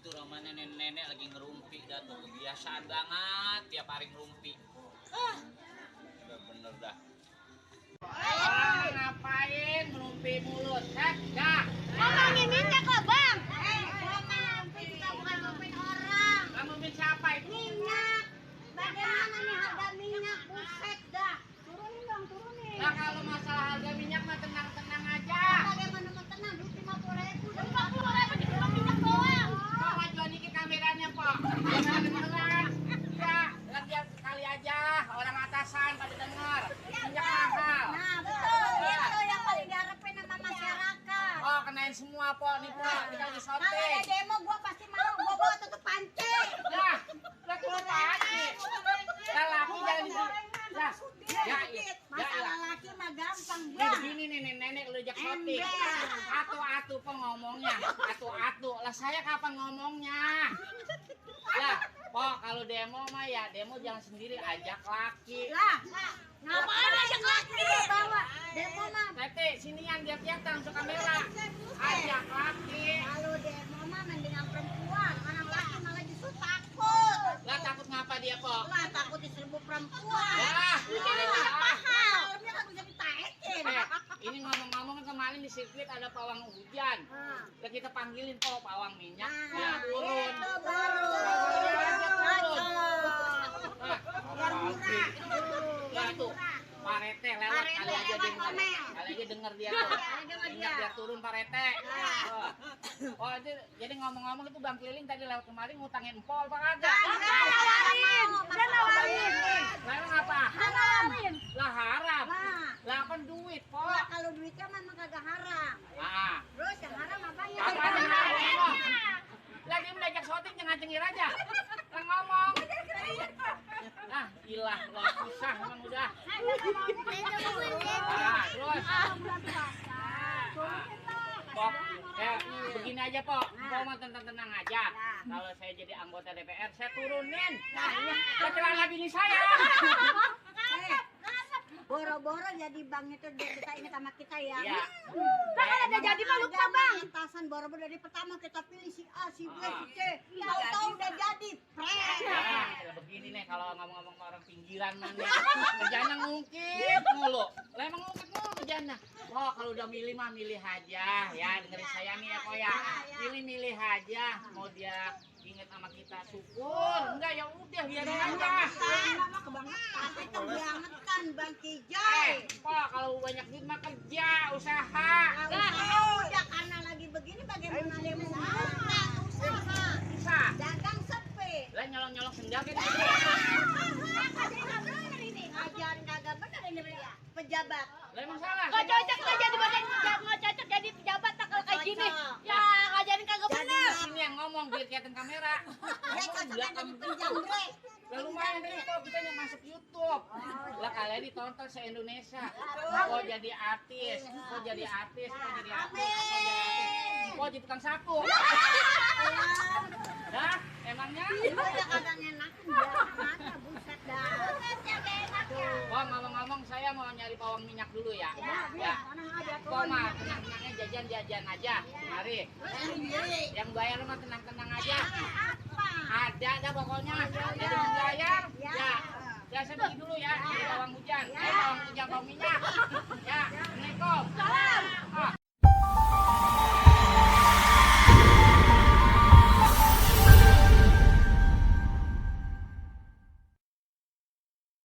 itu namanya nenek-nenek lagi ngerumpi dah tuh. Kebiasaan banget tiap hari ngerumpi. Udah bener dah. Orang ngapain ngerumpi mulut? Dah. Ngomongin minyak kok, Bang. Gua mah kita bukan ngomongin orang. Kamu min siapa itu? Minyak. Bagaimana nih harga minyak? Buset dah. Turunin dong, turunin. Nah kalau masalah harga minyak mah tenang-tenang aja. Bagaimana mau tenang? Duit 50.000. 50.000 di kilo minyak doang. Bawa jual ke kameranya, Pak. Jangan beneran. Ya, lihat sekali aja orang atasan pada dengar. Minyak mahal. Nah, betul. Itu yang paling diharapin sama masyarakat. Oh, kenain semua, Pak. Nih, Pak. Kita lagi Kalau ada syuting. demo gua pasti mau. Gua bawa tutup panci. Nah, lah tuh panci. Lah laki jangan di sini. Lah, Masalah laki mah gampang, Nih Bang. begini nih nenek lu ajak syuting. Ember. Atu-atu apa ngomongnya? Atu-atu. Lah saya kapan ngomongnya? Lah, Pok kalau demo mah ya demo jangan sendiri, ajak laki. Lah, ngapain ajak laki? Bawa demo mah. Tete, sinian dia kelihatan langsung kamera. Ajak laki. Kalau demo mah mendingan perempuan. Orang laki malah justru takut. Lah takut ngapa dia, Pok? Lah takut diserbu perempuan. Wah, Ini minyak mahal. Malamnya kan bisa ditaekin. Ini ngomong-ngomong kan kemarin di sirkuit ada pawang hujan. Nah, Lah kita panggilin Pok pawang minyak. nah, Ya turun. itu baru. Biar murah. Ya tuh. Pak Rete lewat Pak kali Rete aja lewat denger. ngomel. Kali aja denger dia tuh. denger Minyak dia. dia turun Pak Rete. Oh, itu jadi ngomong-ngomong itu Bang Keliling tadi lewat kemarin ngutangin empol Pak kagak? Udah nawarin. Lah emang apa? Nawarin. Lah haram. Nah, Lah kan duit, Wah, Pok. kalau duitnya memang kagak haram. Ah. Terus yang haram apanya? Apa yang haram? Lah dia menajak syuting jangan cengir aja. Lah ngomong. Nah, ilah lo susah emang udah. Ah, terus. Pok, ya begini aja Pok, Pok mau tenang-tenang aja. Kalau saya jadi anggota DPR, saya turunin. Kecelakaan bini saya. Boro-boro jadi bang itu biar kita ingat sama kita ya. Iya. Kan ada jadi mah lupa bang. Atasan boro-boro dari pertama kita pilih si A, si B, si C. Tahu-tahu udah jadi. Nah, begini nih kalau ngomong-ngomong sama orang pinggiran mana. Kerjanya ngungkit mulu. Lah emang ngungkit mulu kerjanya. Oh, kalau udah milih mah milih aja ya. Dengerin saya nih ya Pok ya. Milih-milih aja. Mau dia inget sama kita syukur. Enggak ya udah biarin aja. Kebangetan, itu kebangetan Bang Kijai. Pok kalau banyak duit mah kerja, usaha. Udah karena lagi begini bagaimana dia mau usaha? Bisa. Dagang sepi. Lah nyolong-nyolong sendal gitu. Ngajarin kagak bener ini dia. Pejabat. Lah emang salah. Nggak cocok nggak jadi badan, nggak cocok jadi pejabat tak kalau kayak gini. Ya ngajarin kagak bener. Sini yang ngomong biar kelihatan kamera. Dia cocoknya jadi penjamret. Lah lumayan tadi kok kita yang masuk YouTube. Lah kalian ditonton se-Indonesia. Kok jadi artis, kok jadi artis, kok jadi artis, kok jadi artis. Kok jadi tukang sapu. Dah, emangnya? Udah kagak ngenakin dia. Buset dah. Oh, ngomong-ngomong saya mau nyari pawang minyak dulu ya. Ya. Kok mah tenang-tenangnya jajan aja. Mari. Yang bayar mah tenang-tenang aja. Ada dah pokoknya. Jadi yang bayar. Ya. Ya saya pergi dulu ya. Di pawang hujan. Pawang hujan, pawang minyak. Ya. Assalamualaikum.